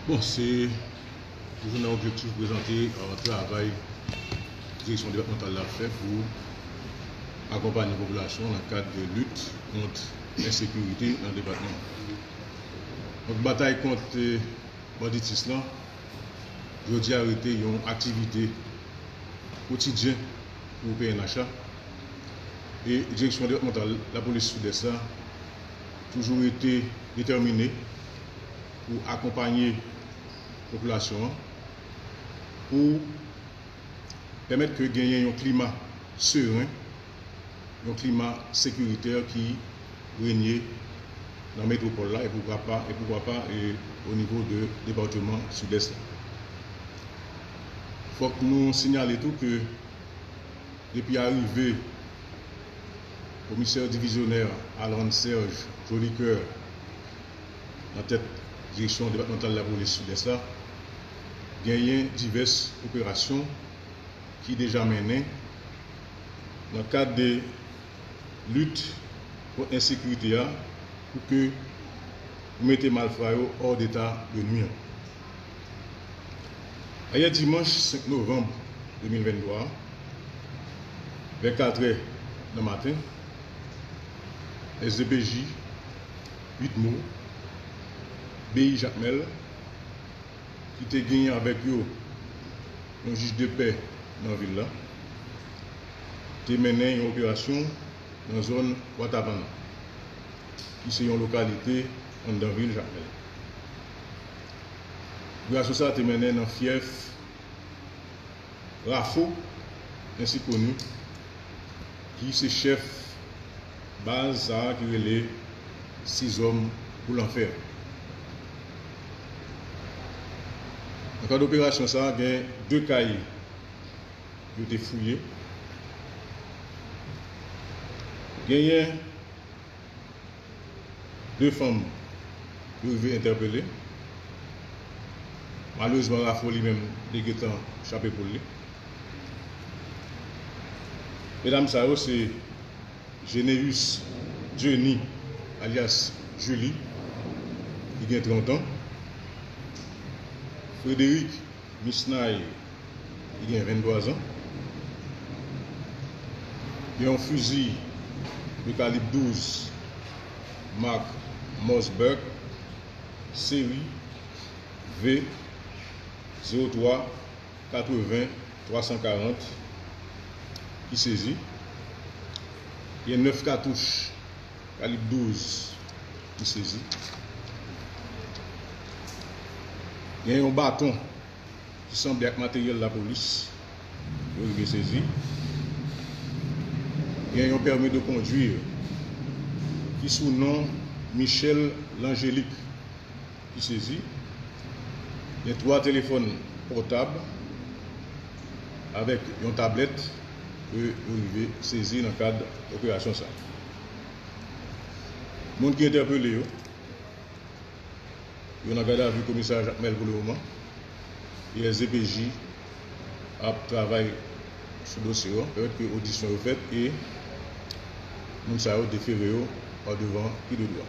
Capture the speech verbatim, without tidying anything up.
Bon, se toujou nan objektif prezante, euh, travay direksyon depatmantal la ap fè pou akonpanye popilasyon nan kad de lit kont ensekirite nan depatman. Donk, batay kont, euh, banditis lan, jodi a rete yon aktivite kotidyen pou P N H la. E direksyon depatmantal lapolis Sidès la toujou rete detèmine pou akonpanye popilasyon an, pou pèmèt ke genyen yon klima seren, yon klima sekiritè ki renye nan metwopòl la, e poukwa pa, e poukwa pa, e o nivo de depatman Sidès la. Fòk nou siyale tou ke depi arive komisè divizyonè Alrand Serge Jolicoeur nan tèt direksyon depatmantal lapolis Sidès la, genyen divès operasyon ki deja mennen nan kad de lit kont ensekirite a pou ke, pou mete malfra yo hors d'état de nuire. Ayè dimanch senk novanm de mil venntwa a, vè katrè nan maten, S D P J uit mo, B I Jakmèl, ki te genyen avèk yo yon jij de pè nan vil la, te mennen yon operasyon nan zòn Watavana, ki se yon lokalite anndan vil Jakmèl. Operasyon sa a te mennen nan fyèf Rafo, ensi koni, ki se chèf baz sa a ki rele Sizòm pou Lanfè. Nan kad operasyon sa a, gen de kay yo te fouye. Genyen de fanm yo rive entèpele. Malerezman, Rafo li menm, li gentan chape poul li. Medam sa yo se Geneus Dieuny, alyas Julie, ki gen trant an, Frédéric Misnay, ki gen venntwa zan, gen yon fizi de kalib douz mak Mossberg, seri V zewo twa katreven twa san karant, ki sezi. Gen nèf katouch kalib douz ki sezi. Gen yon baton ki sanble ak materyèl lapolis yo rive sezi. Gen yon pèmi de kondwi ki sou non Michel Langelique ki sezi. Gen twa telefòn pòtab avèk yon tablèt ke yo rive sezi nan kad operasyon sa a. Moun ki entèpele yo, yo nan gadavi komisarya Jakmèl pou lemoman. E S D P J ap travay sou dosye yo, pèmèt ke odisyon yo fèt e moun sa yo defere yo pa devan pi de dwa.